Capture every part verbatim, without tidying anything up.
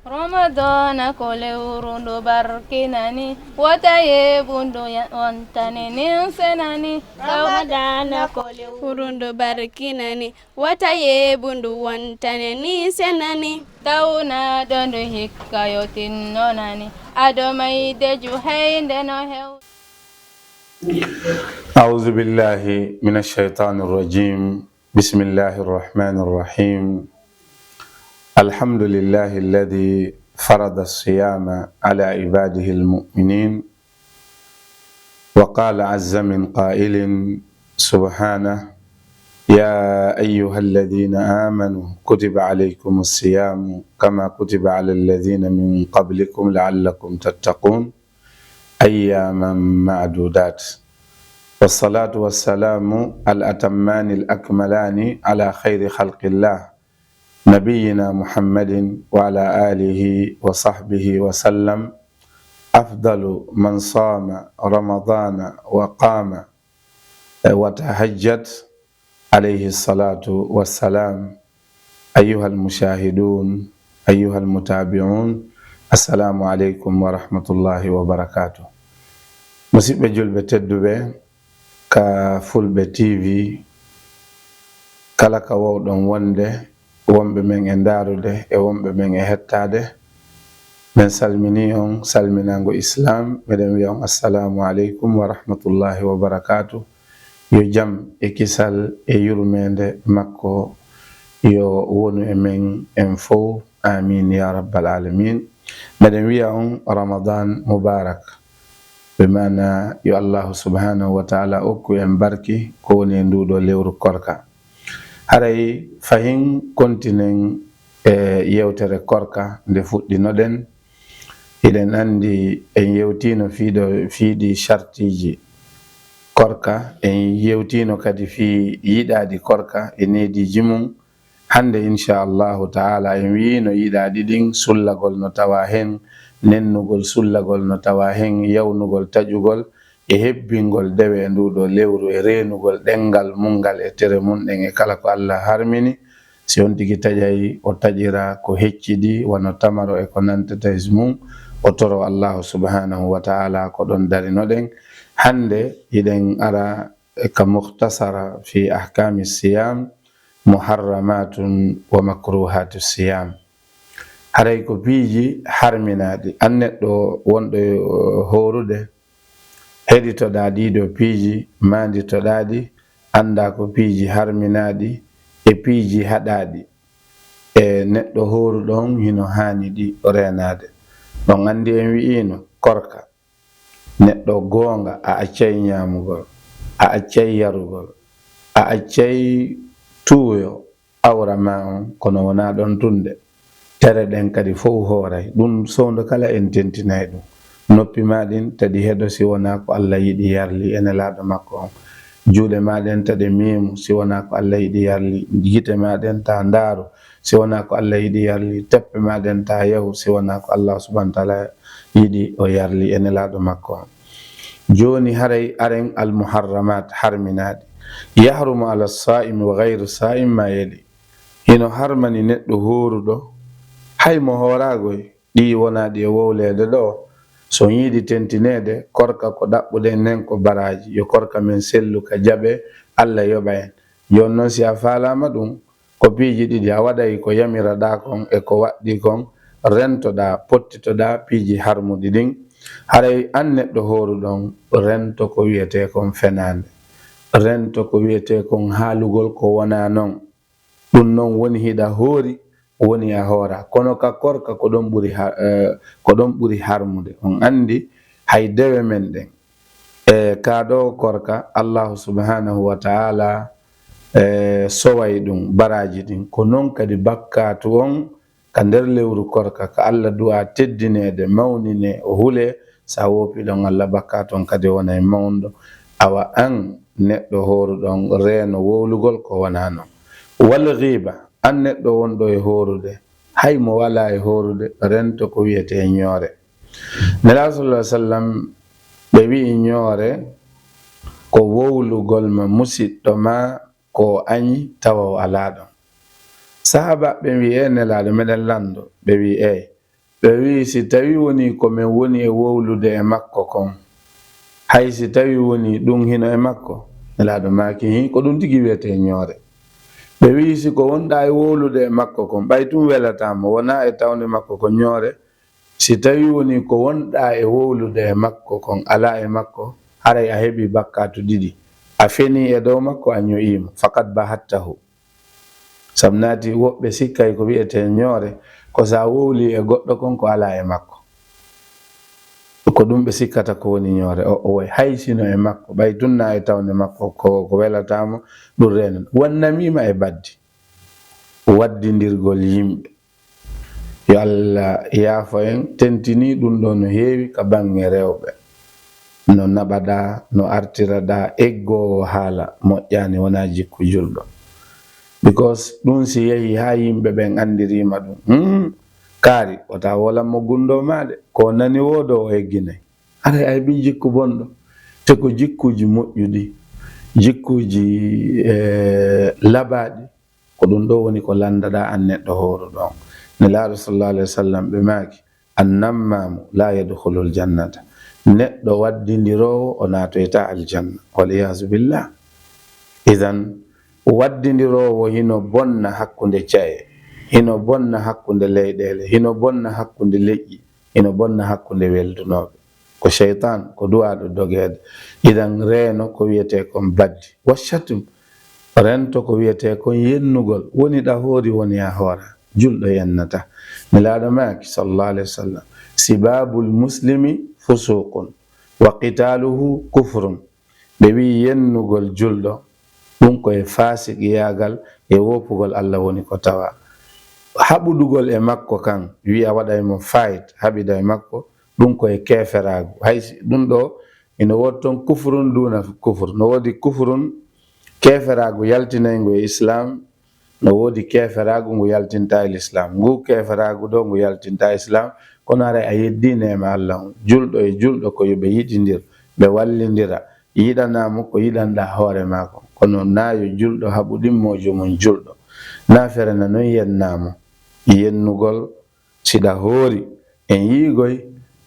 Ramadana ko lewru ndu barkinani, wota yeeɓu ndu ya-, wontani nin senani. Ramadana ko lewru ndu barkinani, wota yeeɓu ndu wontani nin senani. Tawnaɗo ndu hikka yo tinnonani, ado mayde ju hayde no hew. أعوذ بالله من الشيطان الرجيم. بسم الله الرحمن الرحيم. الحمد لله الذي فرض الصيام على عباده المؤمنين، وقال عز من قائل سبحانه: يا أيها الذين آمنوا كتب عليكم الصيام كما كتب على الذين من قبلكم لعلكم تتقون. أياما معدودات. والصلاة والسلام الأتمان الأكملان على خير خلق الله، نبينا محمد وعلى آله وصحبه وسلم، أفضل من صام رمضان وقام وتهجد، عليه الصلاة والسلام. أيها المشاهدون، أيها المتابعون، السلام عليكم ورحمة الله وبركاته. Musidɓe julɓe tedduɓe ka Fulɓe T V, kala ka wowɗon wonde, wonɓe men e ndaarude e wonɓe men e hettaade, men salminii on salminaango Islaam, meɗen wiya on assalaamu aleykum wa rahmatullaahi wa barakaatu. Yo jam e kisal e yurmeende makko yo wonu e men en fow. Aamiin yaa rabbal aalamiin. Meɗen wiya on Ramadan Mubarak, ɓe maana yo Allaahu subhaanahu wa taala okku en barki ko woni e nduuɗo lewru korka. Haray fahin kontinen e yewtere korka nde fuɗɗinoɗen. Hiɗen anndi en yewtiino fii ɗo, fii ɗi sartiiji korka, en yewtiino kadi fii yiɗaadi korka e neediiji mum. Hannde, inchallahu taala, en wiyiino yiɗaadi ɗin, sullagol no tawa hen, nennugol sullagol no tawa hen, yawnugol taƴugol, e hebbingol dewe e nduuɗo lewru, e reenugol ɗenngal mum ngal e tere mum ɗen e kala ko Alla harmini. Si on tigi taƴay, o taƴira ko hecciɗi, wano tamaro e ko nantata e mum, o toro Allaahu subhaanahu wa taala. Ko ɗon darinoɗen. Hannde hiɗen ara e ka mukhtasara fi ahkaami siyam, muharramatun wa makruhatu siyam. Haray ko piiji harminaaɗi. An neɗɗo wonɗo e hoorude, heɗitoɗaa ɗii ɗoo piiji, maanditoɗaa ɗi, anndaa ko piiji harminaaɗi e piiji haɗaaɗi. E neɗɗo hooruɗo on hino haani ɗi reenaade. On anndi en wi'iino korka, neɗɗo goonga, a accay ñaamugol, a accay yarugol, a accay tuuyo, awra maa on, kono wonaa ɗon tun de. Tere ɗen kadi fow hooray. Ɗun sowndo kala en tentinay ɗun. Noppi maa ɗin, ta ɗi heɗo si wonaa ko Alla yiɗi yarli e Nelaaɗo makko on. Juuɗe maa ɗen, ta ɗe miimu si wonaa ko Alla yiɗi yarli. Gite maa ɗen, ta ndaaru si wonaa ko Alla yiɗi yarli. Teppe maa ɗen, ta yahu si wonaa ko Alla subhaanahu wa taala yiɗi o yarli e Nelaaɗo makko on. Jooni haray aren al muharramat, harminaaɗi. Yahrumu ala saa'imi wa gayri saa'im ma yali. Hino harmani neɗɗo hooruɗo, hay mo hooraagoy, ɗi wonaaɗi e wowleede ɗoo. So on yiɗi tentineede, korka ko ɗaɓɓuɗen nen ko baraaji, yo korka men sellu ka jaɓe, Alla yoɓa en. Jooni non si a faalaama ɗun, ko piiji ɗiɗi, a waɗay ko yamiraɗaa kon e ko waɗɗii kon, rentoɗaa, pottitoɗaa piiji harmuɗi ɗin. Haray an neɗɗo hooruɗo on, rento ko wi'etee kon fenaande, rento ko wi'etee kon haalugol ko wonaa non. Ɗun non woni hiɗa hoori, woni a hooraa. Kono ka korka ko ɗon ɓuri ha-, eh, ko ɗon ɓuri harmude. On anndi hay dewe men ɗen, e kaa ɗoo korka, Allaahu subhaanahu wa taala, e, soway ɗun, baraaji ɗin. Ko non kadi bakkaatu on ka nder lewru korka, ka Alla du'aa teddineede, mawninee, o hulee, si a woopii ɗon Alla, bakkaatu on kadi wonay mawnuɗo. Awa an neɗɗo hooruɗo on, reeno wowlugol ko wonaa non. Wal ghiiba, an neɗɗo wonɗo e hoorude, hay mo walaa e hoorude, rento ko wi'etee ñoore. Nelaaɗo sallallahu alaihi wasallam, ɓe wi'i ñoore ko wowlugol ma musiɗɗo ma ko o añi tawa o alaa ɗon. Sahaabaaɓe ɓen wi'i, "Ee Nelaaɗo, meɗen lanndo." Ɓe wi'i, "Eey." Ɓe wi'i, "Si tawi woni ko men woni e wowlude e makko kon, hay si tawi woni ɗum hino e makko?" Nelaaɗo maaki, "Hii, ko ɗum tigi wiyetee ñoore." Ɓe wi'i, "Si ko wonɗaa e wowlude e makko kon, ɓay tun welataa mo, wonaa e tawnde makko ko ñoore, si tawi woni ko wonɗaa e wowlude e makko kon alaa e makko, haray a heɓii bakkaatu ɗiɗi. A fenii e dow makko, a ño'ii mo, faqad bahattahu." Sabu naati woɓɓe sikkay ko wi'etee ñoore, ko sa wowli e goɗɗo kon ko alaa e makko. Ko ɗum ɓe sikkata ko woni ñoore. O, o way hay sino e makko, ɓay tun na e tawnde makko ko, ko welataa mo, ɗum reenan. Wan namiima e baddi, waddindirgol yimɓe. Yo Allah yaafo en, tentinii ɗum ɗoo no heewi ka baŋŋe rewɓe. No naɓaɗaa, no artiraɗaa, eggoowo haala moƴƴaani, wonaa jikku julɗo. Because ɗum si yehii haa yimɓe ɓen anndiriima ɗum, hmm, kaari, wota wolan mo gunndoo maa de, ko nani woo ɗoo o egginay. Haray a heɓii jikku bonɗo. Te ko jikkuuji moƴƴuɗi, jikkuuji, eh, labaaɗi, ko ɗum ɗoo woni ko lanndaɗaa an neɗɗo hooruɗo on. Nelaaɗo sallallahu alaihi wasallam ɓe maaki, "Annammaamu laa yadkhulul jannata." Neɗɗo waddindiroowo o naatoyta aljanna. Wal iyaazu billah. Idan, waddindiroowo hino bonna hakkunde ca'e, hino bonna hakkunde leyɗeele, hino bonna hakkunde leƴƴi, hino bonna hakkunde weldunooɓe. Ko seytaan, ko du'aaɗo dogeede. Idan reeno ko wiyetee kon baddi. Wa shatum, rento ko wiyetee kon yennugol. Woni ɗa hoori, woni a hoora. Julɗo yennata. Nelaaɗo maaki, sallallahu alaihi wasallam, "Sibabul muslimi fusuqun, wa qitaluhu kufrun." Ɓe wi'i yennugol julɗo, ɗum ko e faasiqiyaagal e woopugol Allah woni ko tawa. Haɓudugol e makko kan, wi'a waɗay mo fight, haɓida e makko, ɗum ko e keeferaagu. Hay si ɗum ɗoo, ino woodi ton kufrun duuna kufr. No woodi kufrun, keeferaagu yaltinayngu e Islaam, no woodi keeferaagu ngu yaltinta e Lislaam. Ngu keeferaagu ɗoo ngu yaltinta e Islaam, kono haray a yeddii neema Allah on. Julɗo e julɗo ko yo ɓe yiɗindir, ɓe wallindira. Yiɗanaa mo ko yiɗanɗaa hoore maa kon. Kono naa yo julɗo haɓu ɗimmoojo mum julɗo. Naa ferena non yennaa mo. Yennugol, si ɗa hoori, en yiigoy,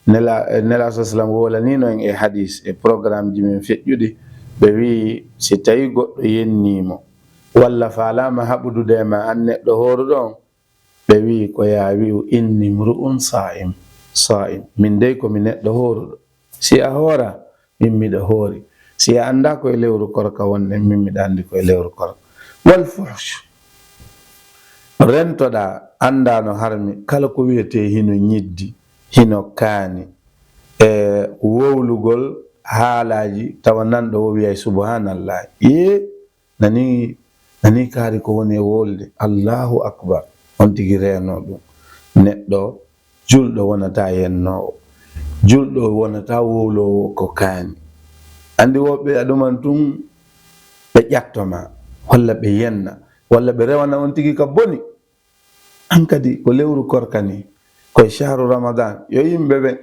Nela-, Nelaaɗo sallam wolaniino en e hadiis, e programmeji men feƴƴuɗi, ɓe wi'i, si tawi goɗɗo yennii mo, walla faalaama haɓudude e maa an neɗɗo hooruɗo on, ɓe wi'i ko yaa wi'u, "Inni mru'un saa'im, saa'im." Min dey ko mi neɗɗo hooruɗo. Si a hoora, min miɗo hoori. Si a anndaa ko e lewru korka wonɗen, min miɗo anndi ko e lewru korka. Wal fuhsh. Rentoɗaa, anndaa no harmi, kala ko wiyetee hino ñiddi, hino kaani, e wowlugol haalaaji, tawa nanɗo o wiyay, "Subhanallah." Yee, nani, nani kaari ko woni e wolde. Allahu akbar. On tigi reeno ɗum. Neɗɗo julɗo wonata yennoowo. Julɗo wonata wowloowo ko kaani. Anndi woɓɓe aduman tun ɓe ƴattoma, walla ɓe yenna, walla ɓe rewana on tigi ka boni. An kadi ko lewru korka ni, ko e shahru Ramadan. Yo yimɓe ɓe,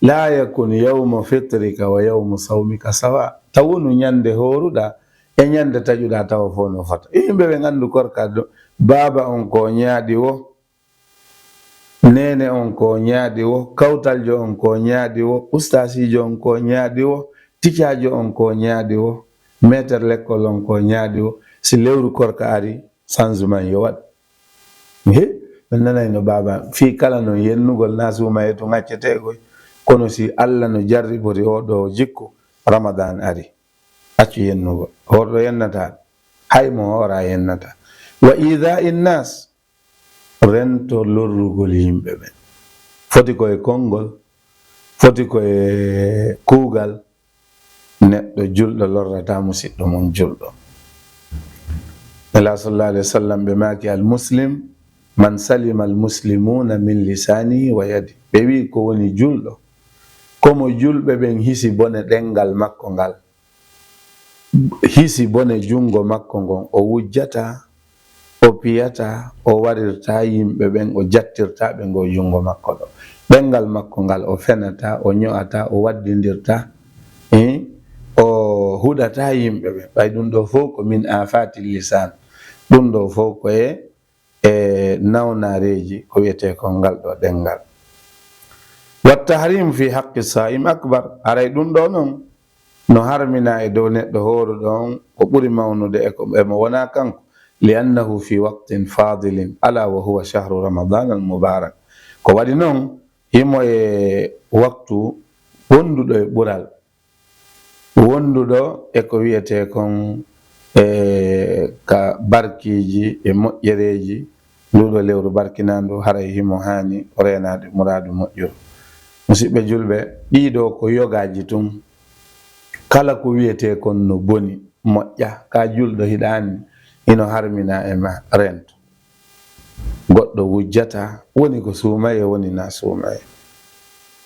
"La yakun yawmu fitrika wa yawmu sawmika sawa." Taw wonu ñande hooruɗa e ñande taƴuɗa tawa fof no fota. Yo yimɓe ɓe anndu korka ɗo, baaba on ko ñaaɗi wo, neene on ko ñaaɗi wo, kawtaljo on ko ñaaɗi wo, ustaasiijo on ko ñaaɗi wo, ticaajo on ko ñaaɗi wo, meeter lekkol on ko ñaaɗi wo. Si lewru korka ari, changement yo waɗ. He, min nanay no baaba, fii kala non yennugol na suuma e to ŋaccetee koy. Kono si Allah no jarribori oo ɗoo jikku, Ramadan ari. Accu yennugol. Hoorɗo yennata, hay mo hoora yennata. Wa iidaa'i nnaas, rento lorrugol yimɓe ɓen. Foti ko e konngol, foti ko e kuugal, neɗɗo julɗo lorrata musiɗɗo mum julɗo. Nela sallallahu alaihi wasallam ɓe maaki, "Al muslim man salima al muslimuna min lisanihi wa yadi." Ɓe wi'i ko woni julɗo, ko mo julɓe ɓen hisi bone ɗenngal makko ngal, hisi bone junngo makko ngon, o wujjata, o piyata, o warirta yimɓe ɓen, o jattirta ɓe ngo junngo makko ɗo. Ɗenngal makko ngal o fenata, o ño'ata, o waddindirta, eh, o huɗata yimɓe ɓen. Ɓay ɗum ɗo fof ko min aafati lisan. Ɗum ɗo fof ko e, e nawnareeji ko wiyetee kon ngal ɗo ɗenngal. Wa tahrimu fi haqqi saim akbar. Haray ɗum ɗo noon no harmina e dow neɗɗo hooruɗo on ko ɓuri mawnude e ko, e mo wonaa kanko. Li annahu fi waqtin fadilin, ala wa huwa shahru Ramadan al mubarak. Ko waɗi noon, himo e waktu wonduɗo e ɓural, wonduɗo e ko wiyetee kon e ka barkiiji e moƴƴereeji nduɗo lewru barkinaandu, haray himo haani o reenaade muraadu moƴƴuru. Musidɓe julɓe, ɗiɗo ko yogaaji tun. Kala ko wiyetee kon no boni, moƴƴa, ka julɗo hiɗa anndi hino harmina e ma, reento. Goɗɗo wujjata, woni ko suumaye, woni na suumaye.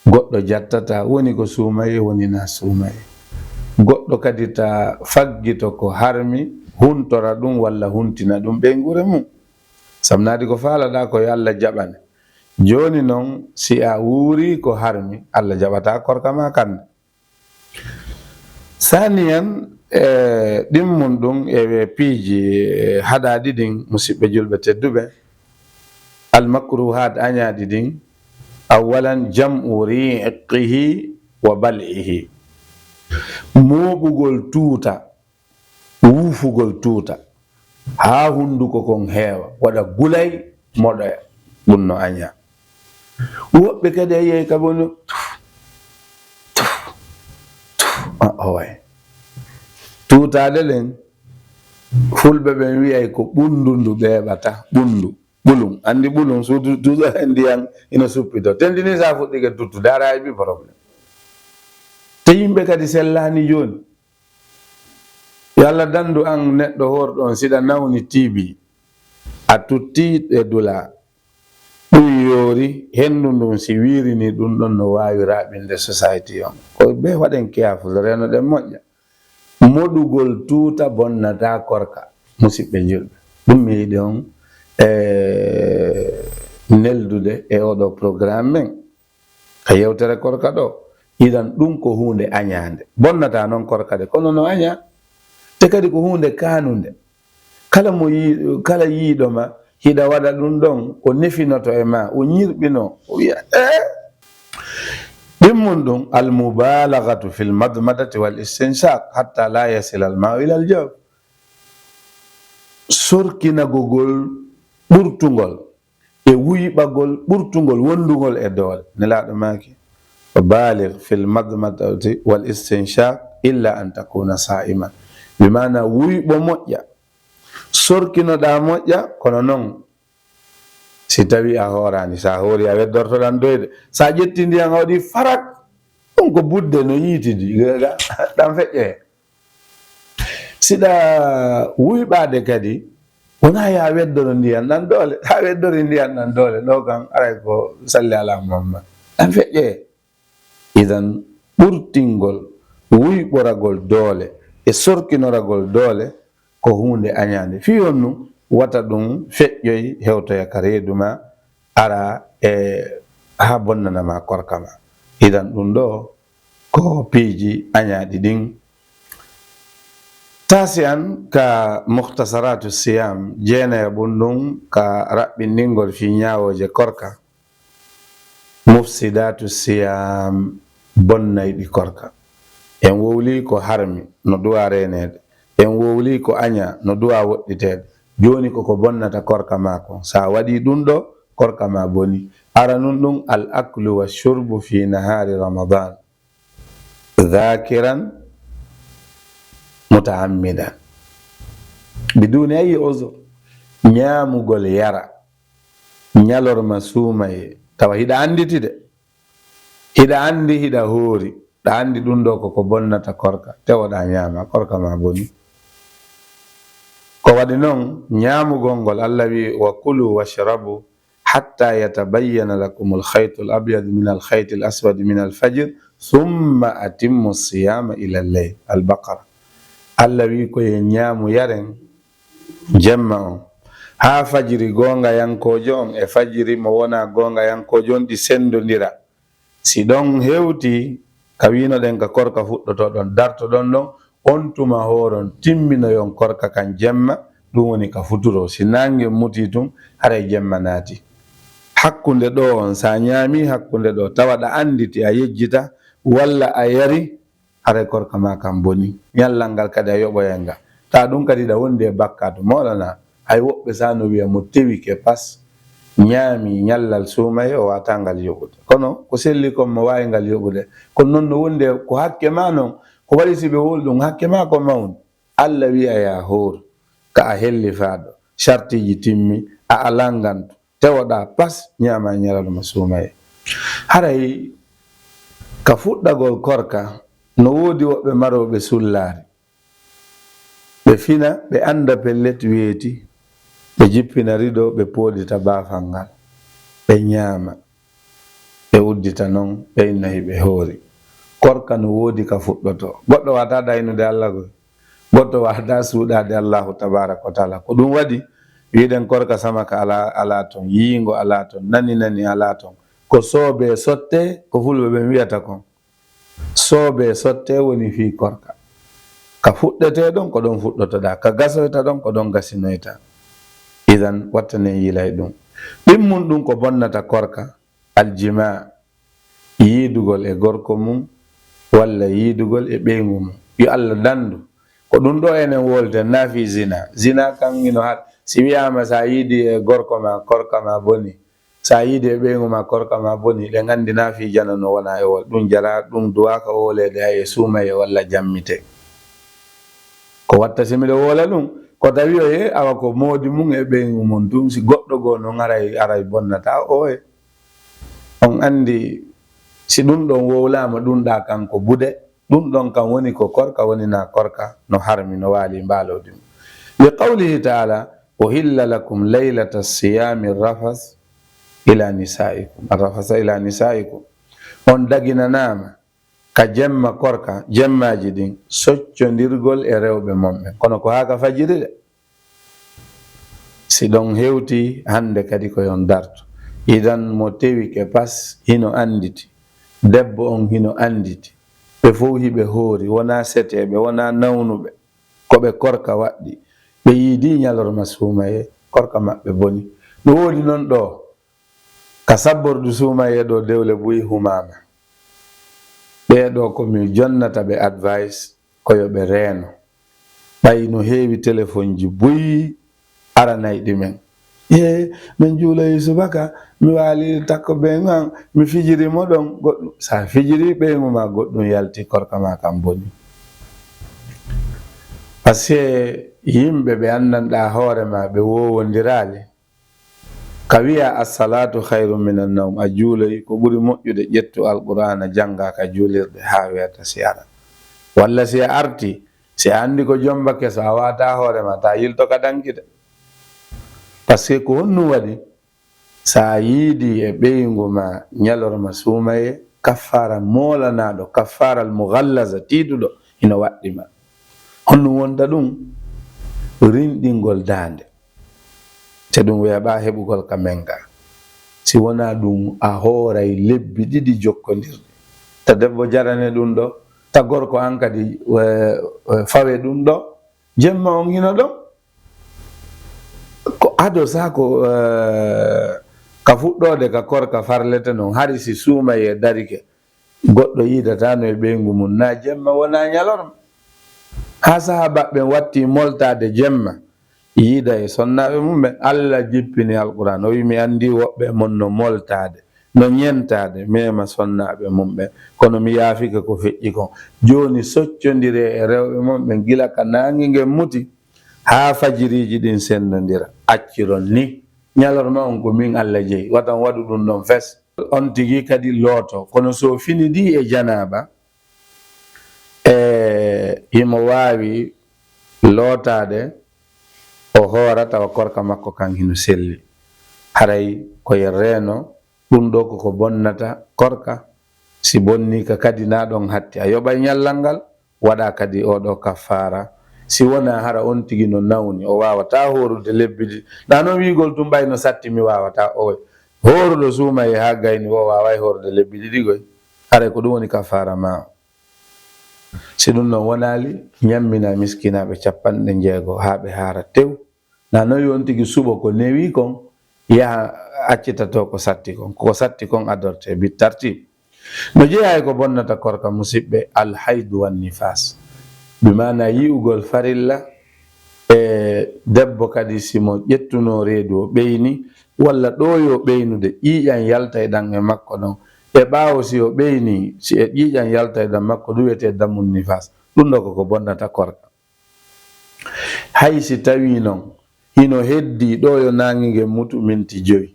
Goɗɗo jattata, woni ko suumaye, woni na suumaye. Goɗɗo kadi ta faggito ko harmi, huntora ɗum walla huntina ɗum ɓeynguure mum. Sabu naadi ko faalaɗaa ko yo Allah jaɓane. Jooni noon, si a wuuri ko harmi, Allah jaɓataa korka ma kan. Saaniyan, e ɗimmun ɗum e piiji, e haɗaaɗi ɗin, musidɓe julɓe tedduɓe, almakruhaat añaaɗi ɗin, awwalan jam'u riqihi wa bal'ihi. Mooɓugol tuuta, wuufugol tuuta, haa hunnduko kon heewa, waɗa gulay, moɗoya. Ɗum no añaa. Woɓɓe kadi a yiyay ka boni, tuf, tuf, tuf, a oway. Tuutaade ɗen, fulɓe ɓen wiyay ko ɓunndu ndu ɓeeɓata, ɓunndu, ɓulum. Anndi ɓulum, so tu-, tuuta e ndiyan ina suppito. Tentini sa fuɗɗike tuttude, ara heɓi problème. Te yimɓe kadi sellaani jooni. Yo Allah danndu an neɗɗo hoorɗo on, siɗa nawni T B, a tutti e dula. Ɗum yoori, henndu ndun si wiirini ɗum ɗon no waawi raaɓinde society on. Ko ɓe waɗen careful, reenoɗen moƴƴa. Moɗugol tuuta bonnataa korka, musidɓe julɓe. Ɗum mi yiɗi on, e, neldude e oɗo programme men. Ka yewtere korka ɗo, idan ɗum ko huunde añaande. Bonnataa noon korka de, kono no añaa. Te kadi ko huunde kaanunde. Kala mo yi-, kala yiiɗo ma, hiɗa waɗa ɗum ɗon, o nefinoto e ma, o ñirɓino, o wiya, "Eh?" Ɗimmun ɗum, al mubalagatu fil madmadati wal istinshaq, hatta la yasila al ma'u ila al jawf. Sorkinagogol ɓurtungol e wuyɓagol ɓurtungol wondungol e doole. Nelaaɗo maaki, "Wa baligh fil madmadati wal istinshaq illa an takuna sa'iman." Bi maana wuyɓo moƴƴa, sorkinoɗaa moƴƴa, kono noon si tawi a hooraani, sa hoori a weddortoɗan doyde. Sa ƴetti ndiyan a waɗi farak, ɗum ko budde no yiitidi, ga-, ga-, ɗan feƴƴe. Siɗa wuyɓaade kadi, wonaa ya weddoro ndiyan ɗan doole. Ha weddori ndiyan ɗan doole, ɗo kan aray ko salli ala Muhammad. Ɗan feƴƴe. Idan ɓurtingol, wuyɓoragol doole e sorkinoragol doole ko huunde añaande. Fii honɗum? Wata ɗum feƴƴoy hewtoya ka reedu ma, ara e haa bonnana ma korka ma. Idan ɗum ɗo ko piiji añaaɗi ɗin. Tasi'an ka Mukhtasaratu Siyam, jeenaya ɓunɗun ka raɓɓinɗingol fii ñaawooje korka. Mufsidatu Siyam, bonnayɗi korka. En wowli ko harmi, no duwa reeneede. En wowli ko aña, no duwa woɗɗiteede. Jooni ko ko bonnata korka maa kon. Sa waɗi ɗum ɗo, korka maa boni. Aranun ɗum, al aklu wa shurbu fi nahaari Ramadan. Dhakiran mutaammidan. Biduni ayi uzur. Ñaamugol yara. Ñalorma suumaye. Tawa hiɗa annditi de. Hiɗa anndi, hiɗa hoori. Ɗa anndi ɗum ɗo ko ko bonnata korka. Tewoɗa ñaama, korka ma boni. Ko waɗi noon, ñaamugol ngol, Allah wi, "Wa kulu washrabu hatta yatabayyana lakumul khaytul abyadu minal khaytil aswadi minal fajr, thumma atimmu siyama ilal layl." Al Baqara. Allah wi ko yen ñaamu yaren jemma on. Haa fajiri goongayankoojo on e fajiri mo wonaa goongayankoojo on ɗi senndondira. Si ɗon hewti, ka wiinoɗen ka korka fuɗɗotoɗon, dartoɗon ɗon, on tuma hooron, timminoyon korka kan jemma, ɗum woni ka futuro. Si naange muti tun, haray jemma naati. hakkunde ɗo on, so a ñaami hakkunde ɗo, tawa ɗa annditi a yejjita, walla a yari, haray korka ma kan boni. Ñallal ngal kadi a yoɓoyay nga. Ta ɗum kadi ɗa wondi e bakkaatu. Mawlana, hay woɓɓe sa no wiya mo tewike pas, ñaami ñallal suumaye, o waawataa ngal yoɓude. Kono ko selli kon mo waawi ngal yoɓude. Kono non no wondi e ko hakke ma non, ko waɗi si ɓe wowli ɗum, hakke ma ko mawni. Alla wiya ya hooru, ka a hellifaaɗo, sartiiji timmi, a alaa ngantu, tewoɗaa pas, ñaama ñalawma suumaye. Haray ka fuɗɗagol korka, no woodi woɓɓe marooɓe sullaari. Ɓe fina, ɓe annda pellet weeti, ɓe jippina rido, ɓe pooɗita baafal ngal, ɓe ñaama, ɓe uddita non, ɓe inna hiɓe hoori. Korka no woodi ka fuɗɗoto. Goɗɗo waawataa daynude Alla koy. Goɗɗo waawataa suuɗaade Allaahu tabaaraka wa taala. Ko ɗum waɗi, wiɗen korka sama ka alaa, alaa ton, yiingo alaa ton, nani nani alaa ton. Ko soobee sottee, ko fulɓe ɓen wiyata kon. Soobee sottee woni fii korka. Ka fuɗɗetee ɗon, ko ɗon fuɗɗotoɗaa. Ka gasoyta ɗon, ko ɗon gasinoyta. Idan, wattanen yilay ɗum. Ɗimmun ɗum ko bonnata korka, aljimaa, yiidugol e gorko mum, walla yiidugol e ɓeyngu mum. Yo Alla dandu. Ko ɗum ɗo enen wolten, naa fii zina. Zina kan hino har, si wiyaama sa yiidi e gorko ma, korka ma boni. Sa yiidi e ɓeyngu ma, korka ma boni, ɗen anndi naa fii janano wona e wol. Ɗum jara, ɗum duwaaka wooleede hay e suumaye walla jammite. Ko watta si miɗo woola ɗum, ko tawi o ye, awa ko moodi mum e ɓeyngu mum tun, si goɗɗo goo non aray, aray bonnata o e. On anndi, si ɗum ɗon wowlaama, ɗum ɗa kan ko bude, ɗum ɗon kan woni ko korka, woni na korka, no harmi, no waali mbaalodi mum. Li qawlihi taala, "Uhilla lakum laylata siyami rafas ila nisaikum." Arrafasa ila nisaikum. On daginanaama ka jemma korka, jemmaaji ɗin, soccondirgol e rewɓe mon ɓen. Kono ko haa ka fajiri de. Si ɗon hewti, hannde kadi ko yon darto. Idan mo tewike pas hino annditi. Debbo on hino annditi. Ɓe fow hiɓe hoori, wonaa seteeɓe, wonaa nawnuɓe. Ko ɓe korka waɗɗi. Ɓe yiidii ñalorma suumaye, korka maɓɓe boni. No woodi non ɗo, ka sabbordu suumaye ɗo, dewle buy humaama. Ɓee ɗo ko mi jonnata ɓe advice, ko yo ɓe reeno. Ɓay no heewi telefonji buy aranayɗi men. Ee, min juuloyi subaka, mi waali takko ɓeyngu an, mi fijiri mo ɗon, goɗɗum. Sa fijiri ɓeyngu ma, goɗɗum yalti, korka ma kan boni. Parce que yimɓe ɓe anndanɗaa hoore ma, ɓe wowondiraali. Ka wiya, "Assalatu khayrun minan nawm", a juuloyi, ko ɓuri moƴƴude ƴettu Alqur'aana jannga ka juulirde haa weeta si ara. Walla si a arti, si a anndi ko jomba keso, a waata hoore ma, ta yilto ka danki de. Parce que ko honɗum waɗi? Sa yiidi e ɓeyngu ma ñalorma suumaye, kaffaara moolanaaɗo, kaffaaral mughallaza, tiiɗuɗo, hino waɗɗi ma. Honɗum wonta ɗum? Rinɗingol daande. Te ɗum weeɓaa heɓugol ka menga. Si wonaa ɗum, a hooray lebbi ɗiɗi jokkondirɗi. Ta debbo jarane ɗum ɗo, ta gorko an kadi, eh, eh, fawe ɗum ɗo. Jemma on hino ɗon. Ko ado sa ko, eh, ka fuɗɗoode ka korka farlete non, hari si suumaye darike. Goɗɗo yiidatano e ɓeyngu mum, na jemma, wona ñalorma. Haa sahaabaaɓe ɓen watti moltaade jemma, yiida e sonnaaɓe mum ɓen. Alla jippini Alqur'aan, o wi, "Mi anndi woɓɓe e mon no moltaade, no ñentaade, mema sonnaaɓe mum ɓen. Kono mi yaafike ko feƴƴi kon. Jooni soccondiree e rewɓe mon ɓen gila ka naange ngen muti, haa fajiriiji ɗin senndondira. Acciron ni. Ñalorma on ko min Alla jeyi. Wata on waɗu ɗum ɗon fes." On tigi kadi looto. Kono so finidii e janaaba, e himo waawi lootaade, o hoora tawa korka makko kan hino selli. Haray ko e reeno, ɗum ɗo ko ko bonnata korka. Si bonnii ka kadi, na ɗon hatti. A yoɓay ñallal ngal, waɗa kadi oo ɗoo kaffaara. Si wonaa hara on tigi no nawni, o waawataa hoorude lebbi ɗiɗi. Na non wi'ugol tun ɓay no satti mi waawataa, owe. Hooruɗo suumaye haa gayni, o waaway hoorude lebbi ɗiɗi goy. Haray ko ɗum woni kaffaara ma. Si ɗum non wonaali, ñammina miskinaaɓe cappanɗe jeego haa ɓe haara tew. Na non yo on tigi suɓo ko newi kon, yaha accitato ko satti kon. Ko satti kon adorte bi tartib. No jeyaa e ko bonnata korka, musiɓɓe, alhaydu wan nifas. Bi maana yi'ugol farilla, e debbo kadi si mo ƴettuno reedu o ɓeyni, walla ɗo yo ɓeynude, ƴiiƴan yalta e ɗan e makko ɗon. E ɓaawo si o ɓeyni, si e ƴiiƴan yalta e ɗan makko, ɗum wiyetee damun nifas. Ɗum ɗo ko ko bonnata korka. Hay si tawii non, hino heddii ɗo yo naange ngen mutu minti jowi,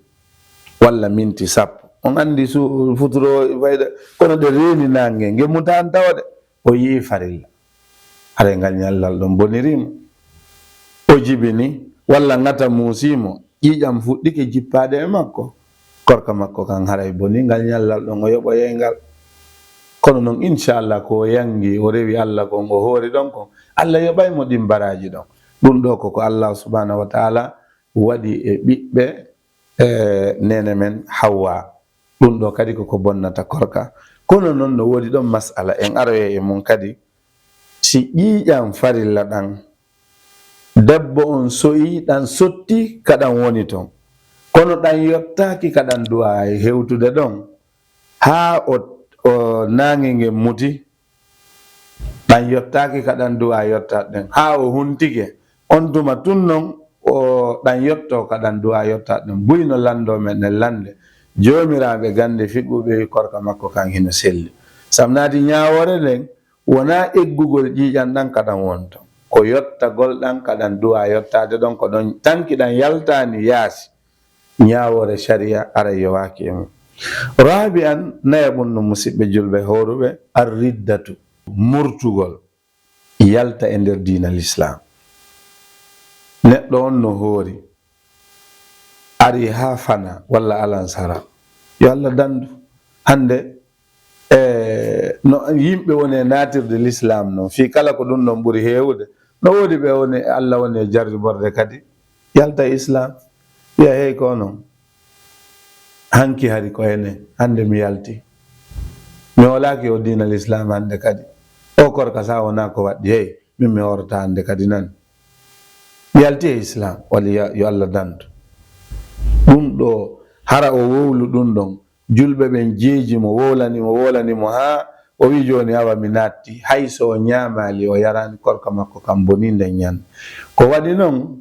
walla minti sappo. On anndi su-, futuro fayda, kono ɗe reeni naange ngen, nge mutaani tawa de, o yi'i farilla. Haray ngal ñallal ɗon boniri mo. O jibini, walla ŋata muusi mo, ƴiiƴam fuɗɗike jippaade e makko. Korka makko kan haray boni, ngal ñallal ɗon o yoɓoyay ngal. Kono non, inchallah, ko o yangi, o rewi Allah kon, o hoori ɗon kon, Allah yoɓay mo ɗin baraaji ɗon. Ɗum ɗo ko ko Allah subhanahu wa ta'ala waɗi e ɓiɓɓe, e, neene men Hawwa. Ɗum ɗo kadi ko ko bonnata korka. Kono non no woodi ɗon mas'ala, en aroyay e mum kadi. Si ƴiiƴan farilla ɗan, debbo on so'i ɗan sotti ka ɗan woni ton. Kono ɗan yottaaki ka ɗan du'a e hewtude ɗon. Haa o, o naange ngen muti, ɗan yottaaki ka ɗan du'a yottat ɗen. Haa o huntike, on tuma tun non o ɗan yotto ka ɗan du'a yottat ɗen. Buy no lanndoo men ɗen lannde, joomiraaɓe gannde fiɓɓuɓe wi korka makko kan hino selli. Sam naati ñaawoore nden, wonaa eggugol ƴiiƴan ɗan ka ɗan wonto. Ko yottagol ɗan ka ɗan du'a yottaade ɗon, ko ɗon tanki ɗan yaltaani yaasi. Ñaawoore sariya aray yowaaki e mum. Raabi'an, nayaɓun no musiɓɓe julɓe hooruɓe, ar-riddatu, murtugol, yalta e nder diina Lislaam. Neɗɗo on no hoori, ari haa fana walla alansara, yo Allah dandu. Hannde, e, no yimɓe woni e naatirde Lislaam non, fii kala ko ɗum ɗon ɓuri heewude. No woodi ɓe woni, Allah woni e jarriborde kadi, yalta e Islaam, wi'a, "Hey, ko onon, hanki hari ko enen, hannde mi yalti. Mi hoolaaki o diina Lislaam hannde kadi. O korka sa wonaa ko waɗɗi, hey, min mi hoorata hannde kadi nan. Mi yalti e Islaam, walla yo, yo Allah dandu." Ɗum ɗo, hara o wowlu ɗum ɗon, julɓe ɓen jeeji mo, wowlani mo, wowlani mo, haa o wi, "Jooni awa mi naatti." Hay so o ñaamaali, o yaraani, korka makko kan bonii nden ñande. Ko waɗi non,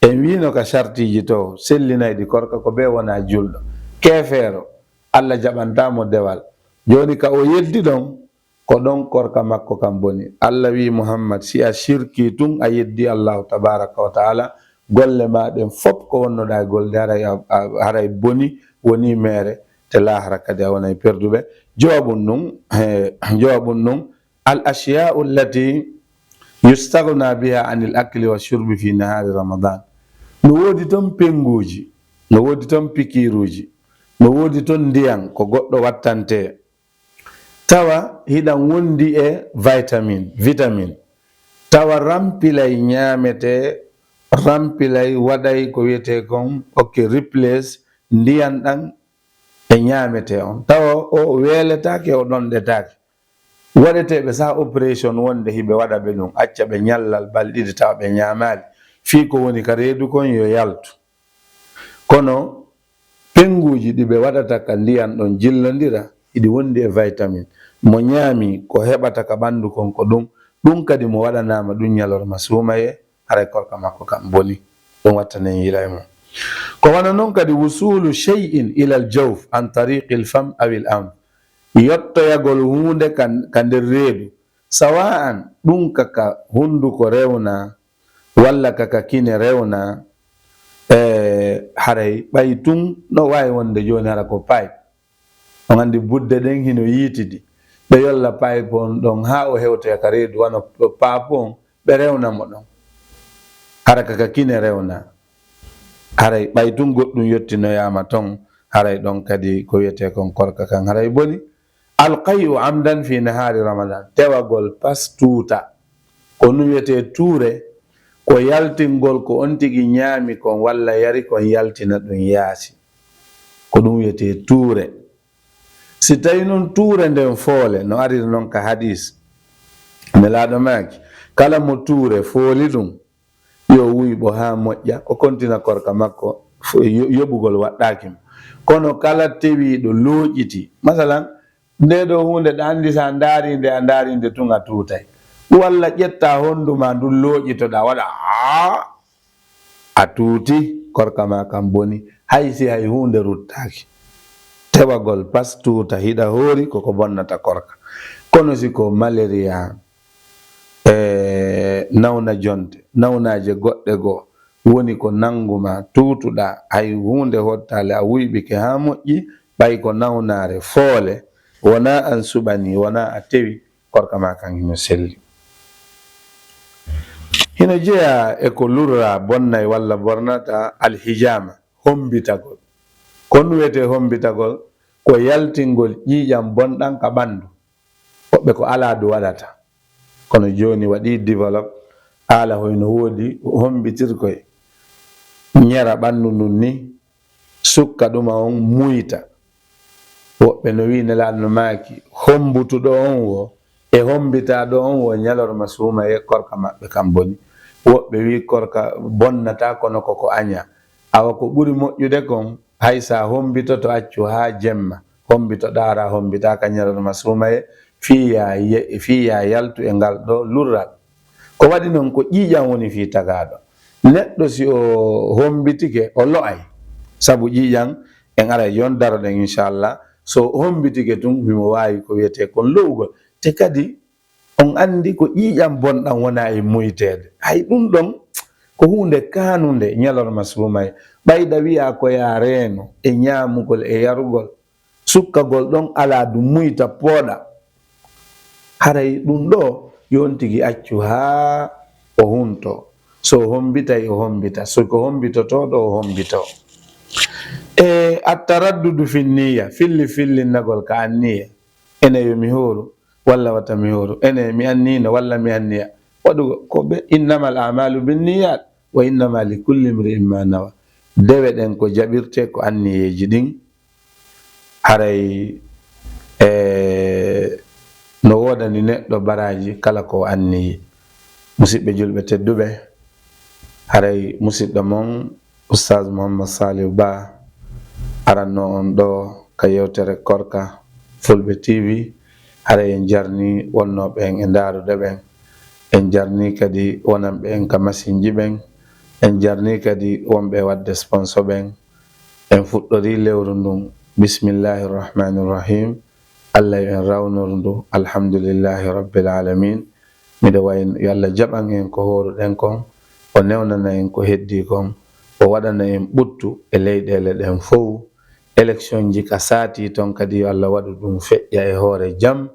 en wiino ka sartiiji to sellinayɗi korka, ko bee wonaa julɗo. Keefeero, Allah jaɓantaa mo dewal. Jooni ka o yeddi ɗon, ko ɗon korka makko kan boni. Allah wi Muhammad, si a shirki tun, a yeddi Allahu tabaraka wa ta'ala, golle ma ɗen fop ko wonnoɗaa e golde, haray a, a, haray boni, woni meere, te laahara kadi a wonay perduɓe. Jowabun nun, he, jowabun nun, al ashya'u allati yustaghna biha anil akli wa shurbi fi nahari Ramadan. No woodi ton penguuji, no woodi ton pikiiruuji, no woodi ton ndiyan ko goɗɗo wattante. Tawa hiɗan wondi e vitamin, vitamin. Tawa rampilay ñaamete, rampilay waɗay ko wiyetee kon, ok, replace ndiyan ɗan e ñaamete on. Tawa o weeletaake, o ɗonɗetaake. Waɗeteeɓe sa operation wonde hiɓe waɗa ɓe ɗum, acca ɓe ñallal balɗe ɗiɗi tawa ɓe ñaamaali. Fii ko woni ka reedu kon yo yaltu. Kono pennguuji ɗi ɓe waɗata ka ndiyan ɗon jillondira, hiɗi wondi e vitamin. Mo ñaami ko heɓata ka ɓanndu kon ko ɗum, ɗum kadi mo waɗanaama ɗum ñalorma suumayee, haray korka makko kan boni. Ɗum wattanen yiila e mum. Ko wano non kadi wusulu shay'in ilal jawf an tariqil fam awil anf. Yottoyagol huunde ka, ka nder reedu. Sawa'an ɗum ka, ka hunduko rewna, walla ka, ka kine rewna, e, haray ɓay tun no waawi wonde jooni hara ko pipe. On anndi budde ɗen hino yiitidi. Ɓe yolla pipe on ɗon haa o hewtoya ka reedu wano pape on, ɓe rewna mo ɗon. Hara ka, ka kine rewna. Haray ɓay tun goɗɗum yottinoyaama ton, haray ɗon kadi ko wiyetee kon korka kan haray boni. Alqay'u amdan fi nahaari Ramadan, tewagol pas tuuta. Ko ɗum wiyetee tuure, ko yaltingol ko on tigi ñaami kon walla yari kon yaltina ɗum yaasi. Ko ɗum wiyetee tuure. Si tawi non tuure nden foole, no ariri non ka hadis, Nelaaɗo maaki, kala mo tuure fooli ɗum, yo wuyɓo haa moƴƴa, o kontina korka makko f-, yo-, yoɓugol waɗɗaaki mo. Kono kala tewiiɗo looƴiti, masalan, nde ɗo huunde ɗa anndi, so a ndaari nde, a ndaari nde tun a tuutay. Walla ƴetta honndu ma ndun looƴitoɗaa, waɗa haa a tuuti, korka ma kan boni, hay si hay huunde ruttaaki. Tewagol pas tuuta hiɗa hoori koko bonnata korka. Kono si ko malaria, e nawna jonte, nawnaaje goɗɗe goo, woni ko nanngu ma, tuutuɗaa, hay huunde hottaali, a wuyɓike haa moƴƴi, ɓay ko nawnaare foole, wonaa an suɓanii, wonaa a tewi, korka ma kan hino selli. Hino jeyaa e ko lurraa bonnay walla bornata, alhijaama, hommbitagol. Ko honɗun wi'etee hommbitagol? Ko yaltingol ƴiiƴan bonɗan ka ɓanndu. Woɓɓe ko alaa du waɗata. Kono jooni waɗii develop, aala hoy no woodi hommbitirkoy. Ñera ɓanndu ndun ni, sukka ɗuma on muyta. Woɓɓe no wi'i Nelaaɗo no maaki, hommbutuɗo on wo, e hommbitaaɗo on wo, ñalorma suumayee korka maɓɓe kan boni. Woɓɓe wi'i korka bonnataa, kono ko ko añaa. Awa ko ɓuri moƴƴude kon, hay sa hommbitoto, accu haa jemma, hommbito ɗaara, hommbitaa ka ñalorma suumayee, fii yaa ye-, fii yaa yaltu e ngal ɗoo lurral. Ko waɗi non ko ƴiiƴan woni fii tagaaɗo. Neɗɗo si o hommbitike, o lo'ay. Sabu ƴiiƴan, en aray yon daroɗen, inchallah. So o hommbitike tun, himo waawi ko wi'etee kon lo'ugol. Te kadi, on anndi ko ƴiiƴan bonɗan wona e muyteede. Hay ɗun ɗon ko huunde kaanunde ñalorma suumayee. Ɓay ɗa wi'aa ko yaa reeno e ñaamugol e yarugol, sukkagol ɗon alaa du muyta pooɗa. Haray ɗun ɗoo yo on tigi accu haa o huntoo. So o hommbitay, o hommbita. So ko hommbitotooɗo, o hommbitoo. E attaraddudu fin niyya, filli fillinnagol ka anniya. Ene yo mi hooru, walla wata mi hooru. Ene mi anniino, walla mi anniya. Waɗugol ko ɓe, "Innamal a'malu binniyat, wa innama li kulli imri'in ma nawa." Dewe ɗen ko jaɓirtee ko anniyeeji ɗin. Haray, e, no woodani neɗɗo baraaji kala ko o anniyi. Musiɓɓe julɓe tedduɓe, haray musiɗɗo mon, Ustaz Muhammad Salihu Ba, aranno on ɗoo ka yewtere Korka Fulɓe T V. Haray en jarni wonnooɓe en e ndaarude ɓen. En jarni kadi wonanɓe en ka masinji ɓen. En jarni kadi wonɓe e waɗde sponsor ɓen. En fuɗɗori lewru ndun. Bismillahi rahmani rahim. Allah yo en rawnor ndu. Alhamdulillahi rabbil alamin. Miɗo wayi, yo Allah jaɓan en ko hooruɗen kon, o newnana en ko heddii kon, o waɗana en ɓuttu e leyɗeele ɗen fow. Eleksionji ka saatii ton kadi, yo Allah waɗu ɗun feƴƴa e hoore jam.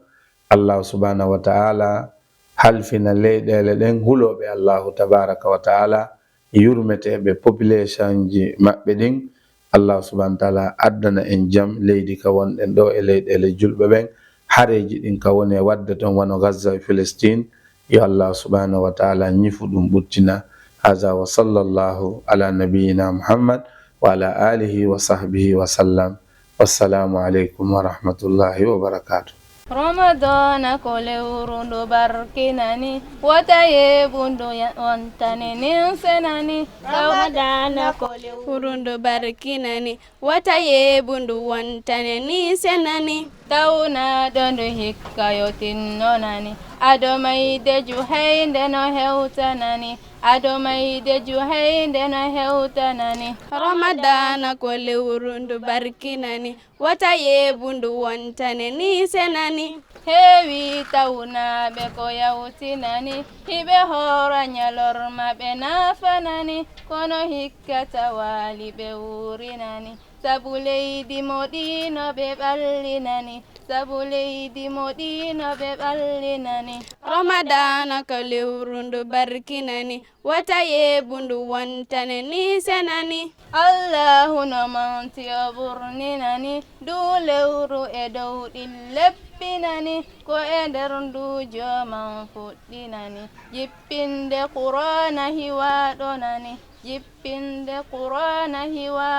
Allahu subhanahu wa ta'ala halfina leyɗeele ɗen hulooɓe Allahu tabaraka wa ta'ala, yurmeteeɓe populationji maɓɓe ɗin. Allahu subhanahu wa ta'ala addana en jam leydi ka wonɗen ɗoo e leyɗeele julɓe ɓen. Hareeji ɗin ka woni e waɗde ton, wano Gaza e Filistin, yo Allahu subhanahu wa ta'ala ñifu ɗum, ɓuttina. Haza wa sallallahu ala nabiyyina Muhammad wa ala alihi wa sahbihi wa sallam. Wassalamu aleykum wa rahmatullahi wa barakatuh. Ramadana ko lewru ndu barkinani, wota yeebu ndu ya-, wontane nin senani. Ramadana ko lewru ndu barkinani, wota yeebu ndu wontane nin senani. Tawnaɗo ndu hikka yo tinnonani, ado mayde juhaynde no hewtanani, ado mayde juhaynde no hewtanani. Ramadana ko lewru ndu barkinani, wota yeebu ndu wontane ni senani. Heewi tawnaaɓe ko yawtinani, hiɓe hoora ñalorma ɓe naafanani, kono hikka tawaali ɓe wuurinani. Sabu leydi moɗiino ɓe ɓallinani, sabu leydi moɗiino ɓe ɓallinani. Ramadana ko lewru ndu barkinani, wota yeebu ndu wontane ni senani. Allahu no manti o ɓurninani, ndu lewru e dow ɗin leppinani, ko e nder ndu jooman fuɗɗinani. Jippinde Qur'aana hiwaaɗo nani, jippinde Qur'aana hiwaaɗo